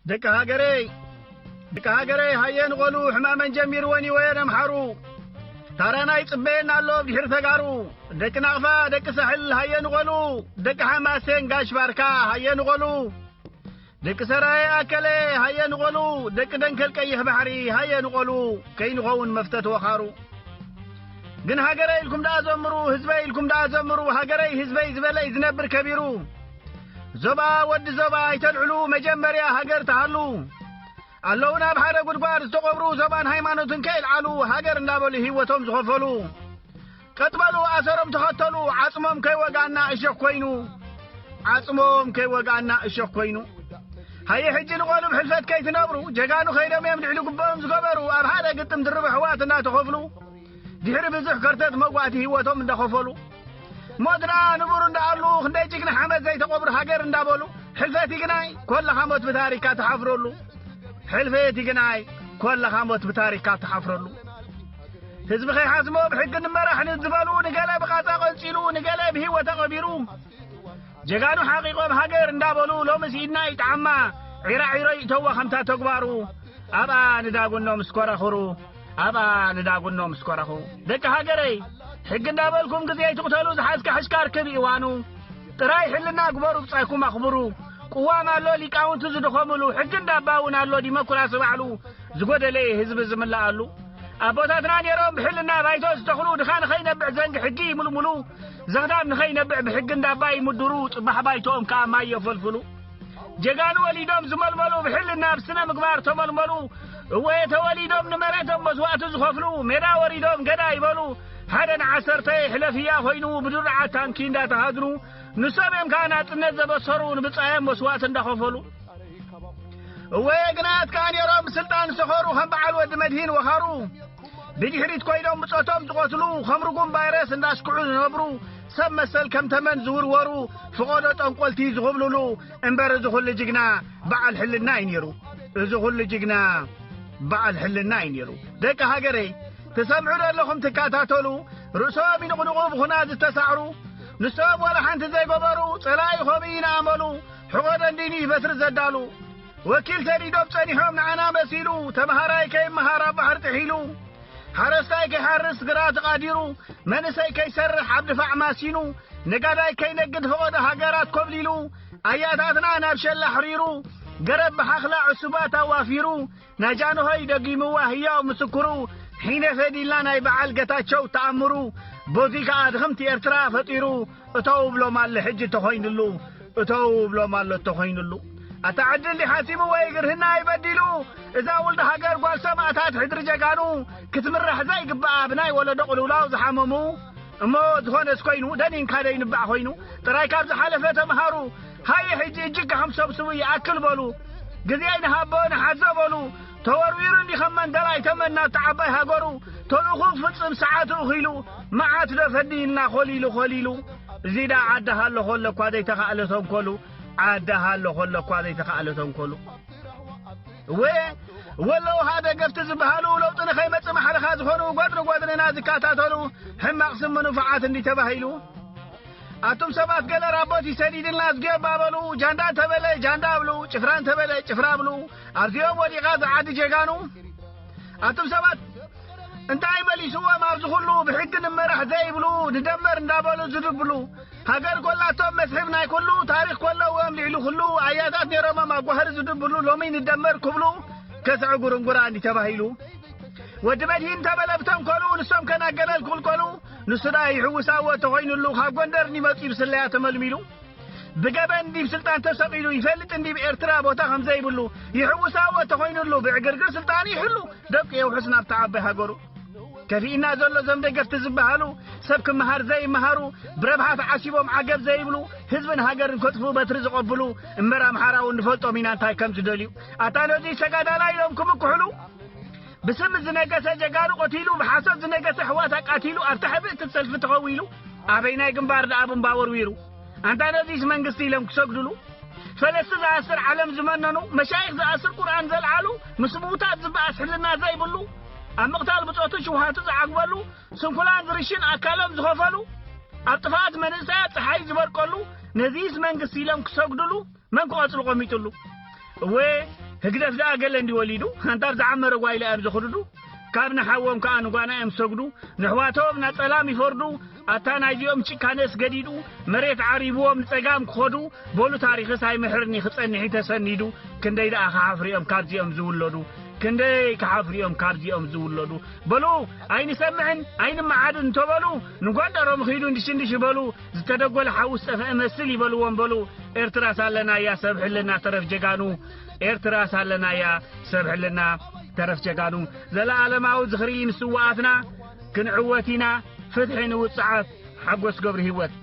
ደቂ ሃገረይ፣ ደቂ ሃገረይ፣ ሃየ ንቐሉ፣ ሕማመን ጀሚርወን ይወየን ኣምሓሩ። ታራና ይጽበየና ኣሎ ብድሕሪ ተጋሩ። ደቂ ናቕፋ፣ ደቂ ሳሕል፣ ሃየ ንቐሉ። ደቂ ሓማሴን ጋሽ ባርካ፣ ሃየ ንቐሉ። ደቂ ሰራየ ኣከለ፣ ሃየ ንቐሉ። ደቂ ደንከል ቀይሕ ባሕሪ፣ ሃየ ንቐሉ። ከይንኸውን መፍተት ወኻሩ። ግን ሃገረይ ኢልኩም ደኣ ዘምሩ፣ ህዝበይ ኢልኩም ደኣ ዘምሩ። ሃገረይ ህዝበይ ዝበለይ ዝነብር ከቢሩ። ዞባ ወዲ ዞባ ኣይተልዕሉ፣ መጀመርያ ሃገር ተሃሉ። ኣለዉ ናብ ሓደ ጉድጓድ ዝተቐብሩ፣ ዞባን ሃይማኖትን ከይልዓሉ፣ ሃገር እንዳበሉ ህይወቶም ዝኸፈሉ። ቀጥ በሉ ኣሰሮም ተኸተሉ፣ ዓጽሞም ከይወግኣና እሾኽ ኮይኑ። ዓጽሞም ከይወግኣና እሾኽ ኮይኑ። ሃየ ሕጂ ንቐሉ ብሕልፈት ከይትነብሩ፣ ጀጋኑ ከይዶም እዮም ልዕሊ ጉቦኦም ዝገበሩ፣ ኣብ ሓደ ግጥም ድርብ ኣሕዋት እንዳተኸፍሉ። ድሕሪ ብዙሕ ከርተት መጓእቲ ህይወቶም እንዳኸፈሉ። ሞት ደኣ ንቡር እንዳኣሉ፣ ክንደይ ጅግና ሓመድ ዘይተቐብሩ ሃገር እንዳበሉ። ሕልፈት ይግናይ፣ ኮለኻ ሞት ብታሪካ ትሓፍረሉ። ሕልፈት ይግናይ፣ ኮለኻ ሞት ብታሪካ ትሓፍረሉ። ህዝቢ ከይሓስሞ ብሕጊ ንመራሕ ንዝበሉ፣ ንገለ ብቓጻ ቀንጺሉ፣ ንገለ ብህይወት ኣቐቢሩ። ጀጋኑ ሓቂቆም ሃገር እንዳበሉ፣ ሎምስ ኢድና ይጥዓማ፣ ዒራዒሮ ይእተዋ ከምታ ተግባሩ። ኣብኣ ንዳጉኖ ምስ ኮራኹሩ፣ ኣብኣ ንዳጉኖ ምስ ኮራኹ። ደቂ ሃገረይ፣ ሕጊ እንዳበልኩም ግዜ ኣይትቕተሉ፣ ዝሓዝካ ሕዝካ ርክብ እዋኑ። ጥራይ ሕልና ግበሩ፣ ብጻይኩም ኣኽብሩ። ቅዋም ኣሎ ሊቃውንቲ ዝደኸምሉ፣ ሕጊ እንዳባ እውን ኣሎ ዲሞክራሲ ባዕሉ። ዝጎደለ ህዝቢ ዝምልኣሉ። ኣቦታትና ነይሮም ብሕልና ባይቶ ዝተኽሉ፣ ድኻ ንኸይነብዕ ዘንጊ ሕጊ ይምልምሉ። ዘኽታም ንኸይነብዕ ብሕጊ እንዳባ ይምድሩ፣ ጽባሕ ባይቶኦም ከኣ ማይ የፈልፍሉ። ጀጋኑ ወሊዶም ዝመልመሉ፣ ብሕልና ብስነ ምግባር ተመልመሉ። እወ ተወሊዶም ንመሬቶም መስዋእቲ ዝኸፍሉ፣ ሜዳ ወሪዶም ገዳ ይበሉ። ሓደ ንዓሰርተ ሕለፍያ ኮይኑ፣ ብድሩዓት ታንኪ እንዳተሃድኑ፣ ንሶም እዮም ከኣ ናጽነት ዘበሰሩ፣ ንብጻዮም መስዋእቲ እንዳኸፈሉ። እወ ግናት ከኣ ነይሮም ብስልጣን ዝሰኸሩ፣ ከም በዓል ወዲ መድሂን ወኻሩ። ብድሕሪት ኮይኖም ብጾቶም ዝቐትሉ፣ ከም ርጉም ቫይረስ እንዳስክዑ ዝነብሩ፣ ሰብ መሰል ከም ተመን ዝውርወሩ፣ ፈቐዶ ጠንቆልቲ ዝኹብልሉ። እምበር እዚ ኩሉ ጅግና በዓል ሕልና እዩ ነይሩ። እዚ ኩሉ ጅግና በዓል ሕልና እዩ ነይሩ። ደቂ ሃገረይ፣ ትሰምዑ ዶ ኣለኹም ትከታተሉ? ርእሶም ይንቕንቑ ብኹናት ዝተሳዕሩ። ንሶም ዋላ ሓንቲ ዘይገበሩ፣ ጸላኢ ኸምኡ እዩ ንኣመሉ። ሕቖ ደንዲኑ እዩ በትሪ ዘዳሉ። ወኪል ሰዲዶም ጸኒሖም ንዓና መሲሉ። ተምሃራይ ከይመሃር ኣብ ባሕሪ ጥሒሉ። ሓረስታይ ከይሓርስ ግራት ተቓዲሩ። መንእሰይ ከይሰርሕ ኣብ ድፋዕ ማሲኑ። ነጋዳይ ከይነግድ ፈቐዶ ሃገራት ኮብሊሉ። ኣያታትና ናብ ሸላ ኣሕሪሩ። ገረብ ብሓኽላ ዕሱባት ኣዋፊሩ። ናይ ጃንሆይ ደጊምዋ ህያው ምስክሩ። ሒነ ፈዲልና ናይ በዓል ገታቸው ተኣምሩ። በዚ ከኣ ድኽምቲ ኤርትራ ፈጢሩ። እተው ብሎም ኣሎ ሕጂ ተኾይኑሉ። እተው ብሎም ኣሎ ተኾይኑሉ። ኣታ ዕድል ዲሓሲቡ ወይ ግርህና ኣይበዲሉ። እዛ ውልድ ሃገር ጓል ሰማእታት ሕድሪ ጀጋኑ ክትምራሕ ዘይግብኣ ብናይ ወለዶ ቅልውላው ዝሓመሙ። እሞ ዝኾነስ ኮይኑ ደኒንካ ደይንባዕ ኮይኑ ጥራይ ካብ ዝሓለፈ ተምሃሩ። ሃየ ሕጂ እጅግሕም ሰብስቡ ይኣክል በሉ። ግዜ ኣይንሃቦ ንሓዞ በሉ። ተወርዊሩ እንዲ ከም መንደላይ ተመን ናብቲ ዓባይ ሃገሩ። ተልእኹ ክፍጽም ሰዓቱ እኺሉ። መዓት ዶ ፈዲልና ኾሊሉ ኾሊሉ። እዚ ደኣ ዓዲ ሃሎ ኾሎ እኳ ዘይተኻእለ ተንኮሉ። ዓዲ ሃሎ ኾሎ እኳ ዘይተኻእለ ተንኮሉ። እወ፣ ወለዉ ሃደ ገፍቲ ዝበሃሉ ለውጢ ንኸይመጽእ ማሕለኻ ዝኾኑ ጎድኒ ጎድንና ዝከታተሉ ሕማቕ ስም ንፉዓት እንዲ ተባሂሉ። ኣቱም ሰባት ገለ ራቦት ይሰዲድልና ዝጌባ በሉ። ጃንዳ እንተበለ ጃንዳ ብሉ፣ ጭፍራ እንተበለ ጭፍራ ብሉ። ኣብዚኦም ወዲቓ ዝዓዲ ጀጋኑ። ኣቱም ሰባት እንታይ መሊስዎም ኣብዚ ኩሉ ብሕጊ ንመራሕ ዘይብሉ፣ ንደመር እንዳበሉ ዝድብሉ። ሃገር ኮላቶም መስሕብ ናይ ኩሉ፣ ታሪኽ ኮለዎም ልዕሊ ኩሉ፣ ኣያታት ነይሮሞም ኣጓህር ዝድብሉ፣ ሎሚ ንደመር ክብሉ ከስዐ ጉርንጉራ እንዲ ተባሂሉ። ወዲ መድሂን ተበለ ብተንኮሉ፣ ንሶም ከናገለል ክቕልቀሉ፣ ንሱ ደኣ ይሕውሳዎ ተኾይኑሉ፣ ካብ ጎንደር እንዲመጺኡ ብስለያ ተመልሚሉ። ብገበን እንዲብ ስልጣን ተሰቒሉ፣ ይፈልጥ እንዲብ ኤርትራ ቦታ ከም ዘይብሉ፣ ይሕውሳዎ ተኾይኑሉ፣ ብዕግርግር ስልጣን ይሕሉ፣ ደቂ የውሕስ ናብታ ዓባይ ሃገሩ። ከፊእና ዘሎ ዞም ደገፍቲ ዝበሃሉ፣ ሰብ ክመሃር ዘይመሃሩ፣ ብረብሓ ተዓሲቦም ዓገብ ዘይብሉ፣ ህዝብን ሃገርን ከጥፍኡ በትሪ ዝቐብሉ፣ እምበር ኣምሓራ እውን ንፈልጦም ኢና እንታይ ከም ዝደልዩ። ኣታ ነዚ ተጋዳላይ ኢሎም ክምክሕሉ፣ ብስም ዝነገሰ ጀጋኑ ቀቲሉ፣ ብሓሶት ዝነገሰ ኣሕዋት ኣቃቲሉ፣ ኣብታ ሕብእቲ ሰልፊ ተኸዊሉ፣ ኣበይናይ ግንባር ደኣ ብምባ ወርዊሩ? ኣንታ ነዚስ መንግስቲ ኢሎም ክሰግድሉ? ፈለስቲ ዝኣስር ዓለም ዝመነኑ፣ መሻይኽ ዝኣስር ቁርኣን ዘልዓሉ፣ ምስ ምዉታት ዝበኣስ ሕልና ዘይብሉ፣ ኣብ ምቕታል ብጾቱ ሽውሃቱ ዝዓግበሉ፣ ስንኩላን ዝርሽን ኣካሎም ዝኸፈሉ፣ ኣብ ጥፍኣት መንእሰያት ጸሓይ ዝበርቀሉ፣ ነዚስ መንግስቲ ኢሎም ክሰግድሉ? መን ክቐጽሉ ቆሚጥሉ? እወ፣ ህግደፍ ደኣ ገለ እንዲ ወሊዱ፣ ኣንታ ኣብ ዝዓመረ ጓይላ እዮም ዝኽድዱ። ካብ ንሓዎም ከኣ ንጓና እዮም ዝሰግዱ። ንሕዋቶም ናጸላም ይፈርዱ። ኣታ ናይዚኦም ጭካነስ ገዲዱ፣ መሬት ዓሪብዎም ንጸጋም ክኸዱ። በሉ ታሪኽስ ኣይምሕርኒ ክጸንሕ ተሰኒዱ። ክንደይ ደኣ ክሓፍሩ እዮም ካብዚኦም ዝውለዱ። ክንደይ ክሓፍሩ እዮም ካብዚኦም ዝውለዱ። በሉ ኣይንሰምዕን ኣይንመዓድን እንተበሉ፣ ንጎንደሮም ኺዱ እንድሽንድሽ ይበሉ። ዝተደጎለ ሓዊ ዝጠፍአ መስል ይበልዎም በሉ። ኤርትራስ ኣለናያ ሰብ ሕልና ተረፍ ጀጋኑ። ኤርትራስ ኣለናያ ሰብ ሕልና ተረፍ ጀጋኑ። ዘለኣለማዊ ዝኽሪ ንስውኣትና። ክንዕወት ኢና። ፍትሒ ንውጽዓት። ሓጎስ ገብሩ ህይወት።